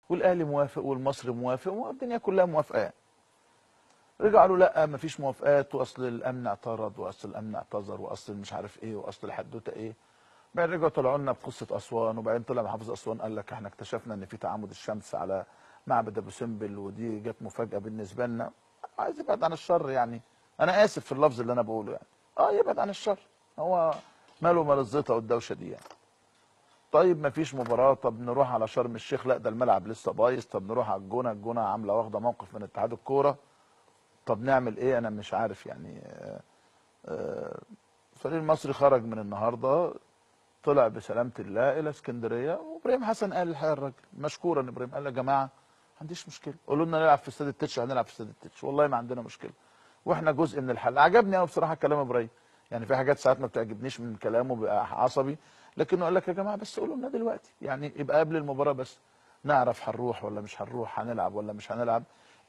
والاهلي موافق والمصري موافق والدنيا كلها موافقة يعني. رجعوا قالوا لا مفيش موافقات، واصل الامن اعترض، واصل الامن اعتذر، واصل مش عارف ايه، واصل الحدوتة ايه. بعدين رجعوا طلعوا لنا بقصة اسوان، وبعدين طلع محافظ اسوان قال لك احنا اكتشفنا ان في تعامد الشمس على معبد ابو سمبل، ودي جت مفاجاة بالنسبة لنا. عايز يبعد عن الشر يعني، انا اسف في اللفظ اللي انا بقوله يعني، يبعد عن الشر، هو ماله مال الزيطة والدوشه دي يعني. طيب مفيش مباراة، طب نروح على شرم الشيخ، لا ده الملعب لسه بايظ، طب نروح على الجونه، الجونه عامله واخده موقف من اتحاد الكورة، طب نعمل ايه؟ انا مش عارف يعني. الفريق المصري خرج من النهارده، طلع بسلامه الله الى اسكندرية، وابراهيم حسن قال الحقيقة الراجل مشكورا، ابراهيم قال يا جماعة ما عنديش مشكلة، قولوا لنا نلعب في استاد التتش هنلعب في استاد التتش، والله ما عندنا مشكلة، واحنا جزء من الحل. عجبني قوي بصراحة كلام ابراهيم، يعني في حاجات ساعات ما بتعجبنيش من كلامه بيبقى عصبي، لكنه قال لك يا جماعة بس قولوا لنا دلوقتي، يعني يبقى قبل المباراة بس نعرف هنروح ولا مش هنروح، هنلعب ولا مش هنلعب،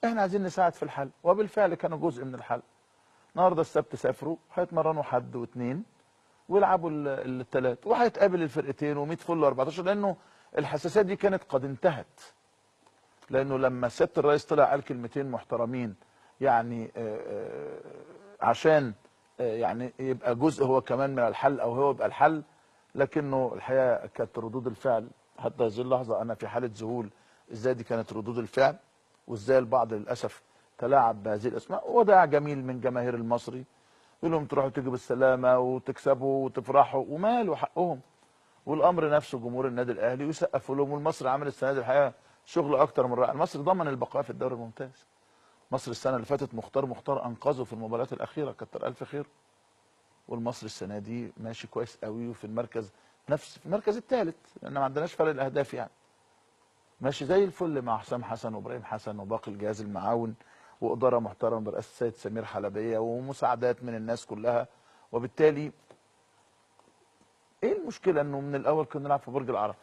احنا عايزين نساعد في الحل. وبالفعل كانوا جزء من الحل. النهارده السبت سافروا، هيتمرنوا حد واثنين ويلعبوا الثلاث، وهيتقابل الفرقتين و100 فل 14، لانه الحساسية دي كانت قد انتهت. لانه لما سيادة الرئيس طلع قال كلمتين محترمين يعني عشان يعني يبقى جزء هو كمان من الحل او هو يبقى الحل، لكنه الحقيقة كانت ردود الفعل حتى هذه اللحظة انا في حاله ذهول، ازاي دي كانت ردود الفعل، وازاي البعض للاسف تلاعب بهذه الاسماء. وداع جميل من جماهير المصري يقول لهم تروحوا تيجوا بالسلامة وتكسبوا وتفرحوا وماله حقهم، والامر نفسه جمهور النادي الاهلي ويسقفوا لهم. والمصري عمل السنة دي الحقيقة شغل اكتر من رائع، المصري ضمن البقاء في الدوري الممتاز. مصر السنة اللي فاتت مختار انقذه في المباريات الاخيرة، كتر الف خير. والمصري السنة دي ماشي كويس قوي، وفي المركز نفس في المركز الثالث، لان ما عندناش فرق الاهداف يعني. ماشي زي الفل مع حسام حسن وابراهيم حسن وباقي الجهاز المعاون، واداره محترمه برئاسة السيد سمير حلبيه، ومساعدات من الناس كلها. وبالتالي ايه المشكلة انه من الاول كنا نلعب في برج العرب؟